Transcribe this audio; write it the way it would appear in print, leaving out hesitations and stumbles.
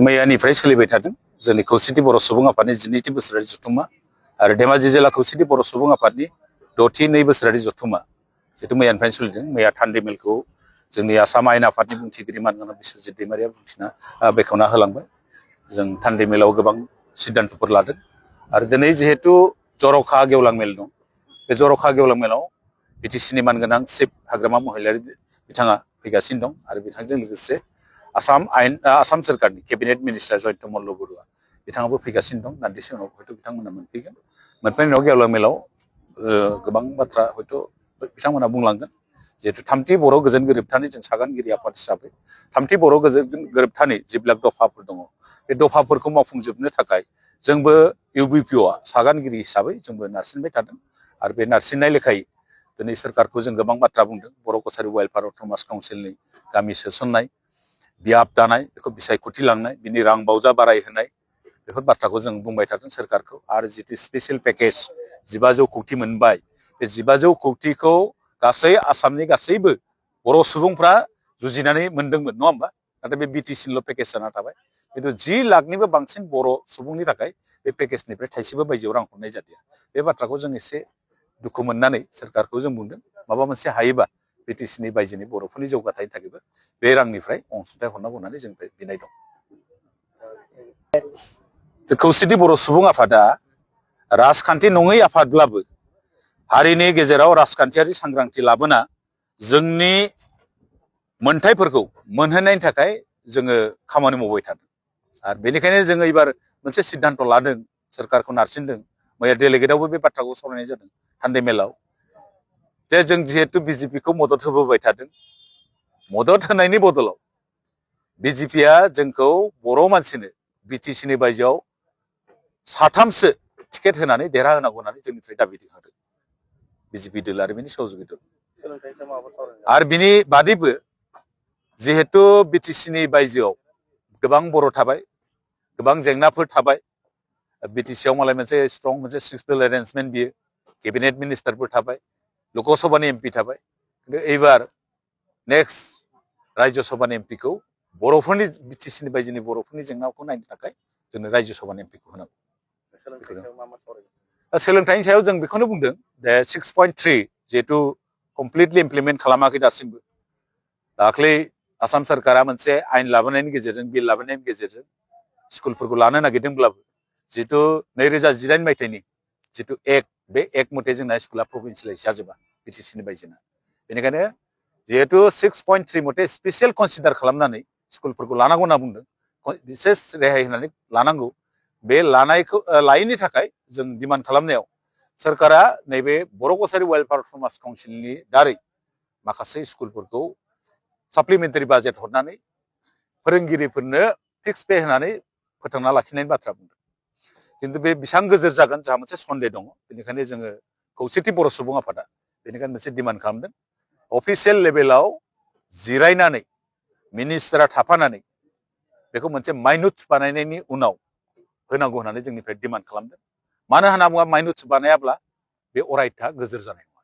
मैयानिफ्राय सोलिबाय थादों जोंनि खौसेथि बर' सुबुं आफादनि 12थि बोसोरारि जथुम्मा आरो धेमाजि जिल्ला खौसेथि बर' सुबुं आफादनि 6थि 2 बोसोरारि जथुम्मा जिहेतु मैयानिफ्राय सोलिदों। मैया थान्दै मेलखौ जोंनि आसाम आयेन आफादनि बुंथिगिरि मानगोनां बिस्वजित दैमारिया बुंथिना बेखेवना होलांबाय। जों थान्दै मेलाव गोबां सिद्धान्तफोर लादों आरो दिनै जिहेतु जर'खा गेवलां मेल दं, बे जर'खा गेवलां मेलाव बिटिसिनि मानगोनां चिफ हाग्रामा महिलारि बिथाङा फैगासिनो दं आरो बिथांजों लोगोसे आसाम सोरखारनि केबिनेट मिनिस्टार जयन्त मल्ल बरुवा बिथाङाबो फैगासिनो दं। दान्दिसे उनाव हयथ' बिथांमोना मोनफैगोन। मोनफैनायनि उनाव गेवलां मेलाव गोबां बाथ्रा हयथ' बिथांमोना बुंलांगोन। जिहेतु 3थि बर' गोजोन गोरोबथानि जों सागानगिरि आफाद हिसाबै 3थि बर' गोजोन गोरोबथानि जिबिलाक दफाफोर दङ, बे दफाफोरखौ मावफुंजोबनो थाखाय जोंबो इउबिपिअआ सागानगिरि हिसाबै जोंबो नारसिनबाय थादों आरो बे नारसिननाय लेखायै दिनै सोरखारखौ जों गोबां बाथ्रा बुंदों। बर' कसारि वेलफेयार अट'नमास काउन्सिलनि गामि सोसननाय, बियाब दानाय, बेखौ बिसायख'थि लांनाय, बिनि रां बावजा बारायहोनाय, बेफोर बाथ्राखौ जों बुंबाय थादों सोरखारखौ। आरो जितु स्पेसियेल पेकेज 1500 कौटि मोनबाय, बे 1500 कौटिखौ गासै आसामनि गासैबो बर' सुबुंफ्रा जुजिनानै मोनदोंमोन, नङा होमबा? नाथाय बे बिटिसिनिल' पेकेज जाना थाबाय। खिन्थु 10 लाखनिबो बांसिन बर' सुबुंनि थाखाय बे पेकेजनिफ्राय थाइसेबो बायजोआव रां हरनाय जादिया। बे बाथ्राखौ जों एसे दुखु मोननानै सोरखारखौ जों बुंदों माबा मोनसे हायोबा बिटिसिनि बायजोनि बर'फोरनि जौगाथायनि थाखायबो बे रांनिफ्राय अनसुंथाइ हरनांगौ होननानै जोंनिफ्राय बिनाय दं। खौसेथि बर' सुबुं आफादा राजखान्थि नङै आफादब्लाबो हारिनि गेजेराव राजखान्थियारि सांग्रांथि लाबोना जोंनि मोनथायफोरखौ मोनहोनायनि थाखाय जोङो खामानि मावबाय थादों। आरो बेनिखायनो जोङो एबार मोनसे सिद्धान्त लादों, सोरखारखौ नारसिनदों। मैया डेलिगेटआवबो बे बाथ्राखौ सावरायनाय जादों थान्दै मेलाव, जे जों जिहेतु बिजेपिखौ मदद होबोबाय थादों, मदद होनायनि बदलाव बिजेपिया जोंखौ बर' मानसिनो बिटिसिनि बायजोआव 3सो टिकेट होनानै देरहा होनांगौ होननानै जोंनिफ्राय दाबि दैखांदों बिजेपि दल आरो बिनि सहयोगि दल। आरो बिनि बादैबो जिहेतु बिटिसिनि बायजोआव गोबां बर' थाबाय, गोबां जेंनाफोर थाबाय, बिटिसिआव मालाय मोनसे स्ट्रं मोनसे सिक्सनेल एरेन्जमेन्ट बियो, केबिनेट मिनिस्टारफोर थाबाय, लकसभानि एमपि थाबाय। खिन्थु एबार नेक्स्ट रायजो सभानि एमपिखौ बर'फोरनि बिटिसिनि बायजोनि बर'फोरनि जेंनाखौ नायनो थाखाय जोंनो रायजो सभानि एमपिखौ होनांगौ। सोलोंथाइनि सायाव जों बेखौनो बुंदों जे 6.3 जिहेतु कमप्लिटलि इमप्लिमेन्ट खालामाखै दासिमबो। दाख्लै आसाम सोरखारा मोनसे आयेन लाबोनायनि गेजेरजों, बिल लाबोनायनि गेजेरजों स्कुलफोरखौ लानो नागिरदोंब्लाबो जिहेतु 2018 मायथाइनि जितु एक्ट, बे एक्ट मथे जोंना स्कुला प्रभिन्सियेलाइज जाजोबा बिटिसिनि बायजोना। बेनिखायनो जिहेतु 6.3 मथे स्पेसियेल कनसिडार खालामनानै स्कुलफोरखौ लानांगौ होनना बुंदों, बिसेस रेहाय होनानै लानांगौ। बे लानायखौ लायैनि थाखाय जों डिमान्ड खालामनायाव सोरखारा नैबे बर' कसारि वेलफेयार अट'नमास काउन्सिलनि दारै माखासे स्कुलफोरखौ साप्लिमेन्टारि बाजेट हरनानै फोरोंगिरिफोरनो फिक्स पे होनानै फोथांना लाखिनायनि बाथ्रा बुंदों। खिन्थु बे बेसेबां गोजोर जागोन जोंहा मोनसे सन्देह दङ। बेनिखायनो जोङो खौसेथि बर' सुबुं आफादा बेनिखायनो मोनसे डिमान्ड खालामदों, अफिसियेल लेभेलाव जिरायनानै मिनिस्टारा थाफानानै बेखौ मोनसे माइनुट्स बानायनायनि उनाव होनांगौ होननानै जोंनिफ्राय डिमान्ड खालामदों। मानो होनना बुङोब्ला माइनुट्स बानायाब्ला बे अरायथा गोजोर जानाय नङा।